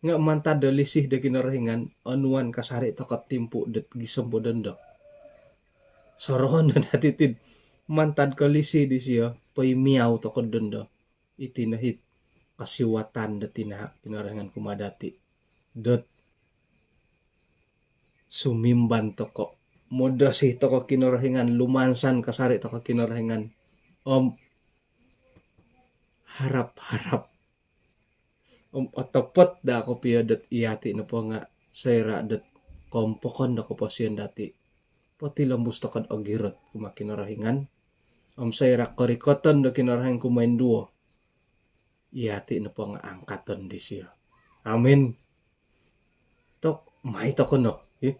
Nga' mantad do lisi do Kinorohingan, onuan kasari' toko' timpu' dot gisom bo dondo. sorohon no dati' tid mantad kolisi disio, poimiau toko' dondo. Iti no hit kosiwatan do tinahak Kinorohingan kumaa dati' dot sumimban toko', modosi toko' Kinorohingan, lumansan kasari' toko' Kinorohingan om harap-harap om otopot daa kopio dot iyati' nopo nga' soira' dot kompokon do koposion dati', potilombus toko'd ogirot kumaa Kinorohingan. Om soira' korikoton do Kinorohingan kumoinduo, iyati' nopo nga' angkaton disio. Amin. Tok, mai toko' no, hi.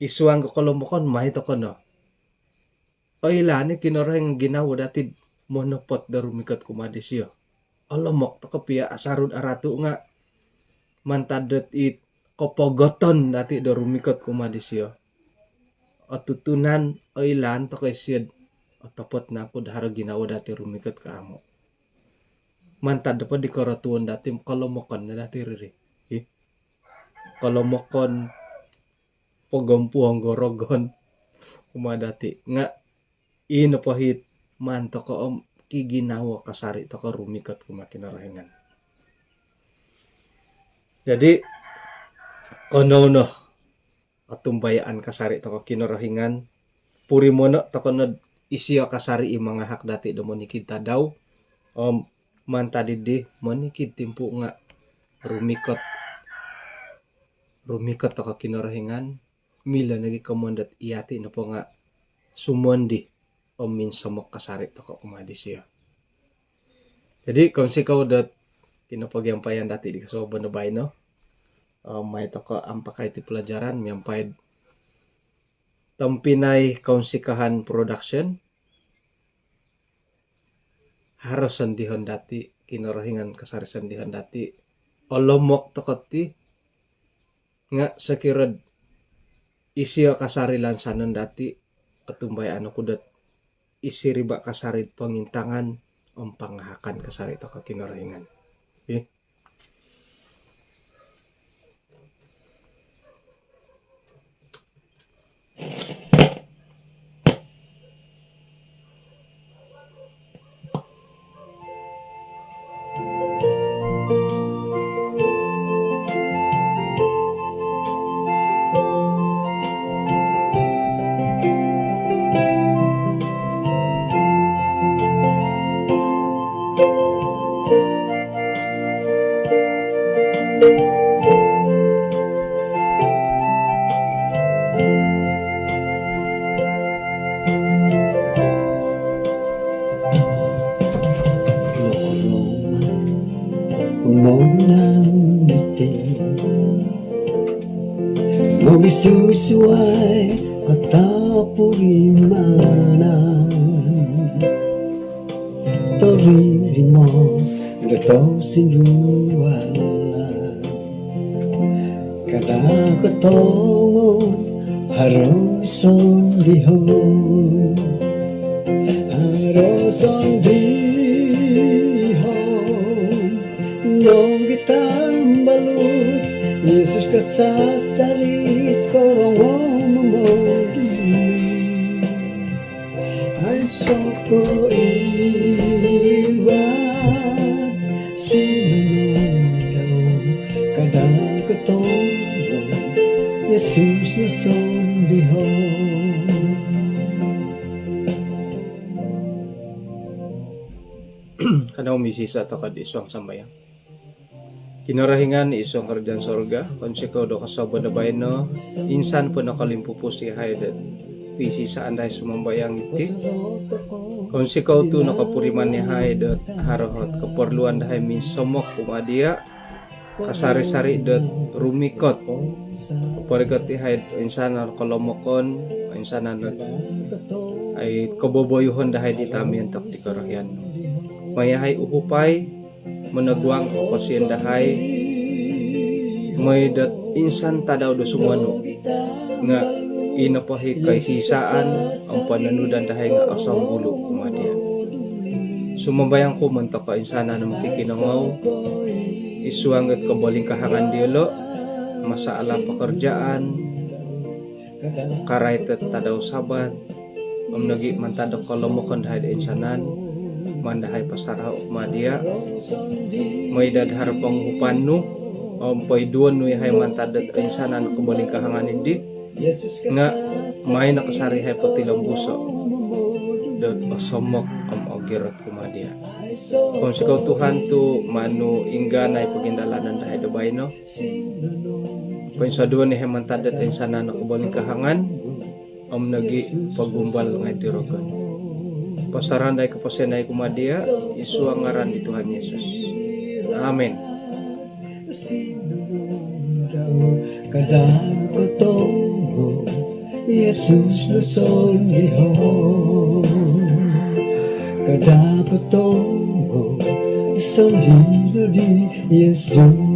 Id suang ko kolomokon, mai toko' no. Oilaan i' Kinorohingan ginawo dati'd monopot do rumikot kumaa disio. Olomok toko' pia asaru' aratu' nga' mantad dot it kopogoton dati' do rumikot kumaa disio, otutunan, oilaan toko' isio'd otopot naku'd haro ginawo dati' rumikot ko amu'. Mantad nopo di korotuon dati', kolomokon no dati' riri, hi. Kolomokon, pogompuong gorogon kumaa dati'. Nga' ii nopo hit maan toko' om kiginawo kasari' toko' rumikot kumaa Kinorohingan. Jadi, konou no otumbayaan kasari' toko' Kinorohingan. Purimano' toko' nod isio kasari' i mangahak dati' do monikid tadau. Om mantad iddi monikid timpu' nga' rumikot, rumikot toko' Kinorohingan, milo nogi' komoyon dot iyati' nopo nga' sumondi om minsomok kasari' toko' kumaa disio. Jadi, kounsikou dot kinopogiampayan dati' di kosuabon do baino. Om mai toko' ampakai ti pelajaran miampai'd Tompinai Kounsikahan Production. Haro sondihon dati', Kinorohingan kasari' sondihon dati'. Olomok toko' ti nga' sokiro'd isio kasari' lansanon dati', otumbayaan oku dot isiriba' kasari'd pongintangan om pangahakan kasari' toko' Kinorohingan. Hi. Nokorongou ku nonan iti mogisusuai kotopurimanan. Toririmo do tosindualan. Kada kotongo haro sondihon. Haro sondihon. Nogi tambalut Yesus kasasari' korongou momoduli. Aiso' ko iwat suminondau, kada' ko tonggo, Yesus no sondihon. Kanou misisa' toko'd isuang sambayang. Kinorohingan isuang karajaan sorga, kounsikou do kosuabon do baino, insan po nokolimpupus iyahai do pisisaan dahai sumambayang iti. Kounsikou tu' nokopuriman iyahai do haro ot koporluan dahai minsomok kumaa diya', kasari-sari' dot rumikot. Koporikot iyahai do insanan kolomokon, insanan dot ai koboboyuhon dahai di tamion tok di korohian. Mai iyahai uhupai, monoguang koposion dahai, moi dot insan tadau do sumonu, nga' ino po hi koisisaan om pononudan dahai nga' osonggulu kumaa diya'. Sumambayang ku montok koinsanan om kikinongou, isuang dot kobolingkahangan diyolo', masalah pekerjaan, karait do tadau Sabat om nogi mantad do kolomokon dahai do insanan, maan dahai pasarahon kumaa dia. Mooi do haro ponguhupan nu om poiduon nu yahai mantad do insanan kobolingkahangan dii, nga maai no kasari yahai potilombuso dot osomok om ogirot kumaa dia. Kounsikou Tuhan tu maan nu ingganai pogindalanan dahai do baino. Poinsoduon yahai mantad dot insanan kobolingkahangan om nogi pogumbal ngai di rogon. Pasarahon dahai koposion dahai kumaa dia id suang ngaran di Tuhan Yesus. Amin. Kada kotonggo Yesus no sondii ho. Kada kotonggo sondii no di Yesus.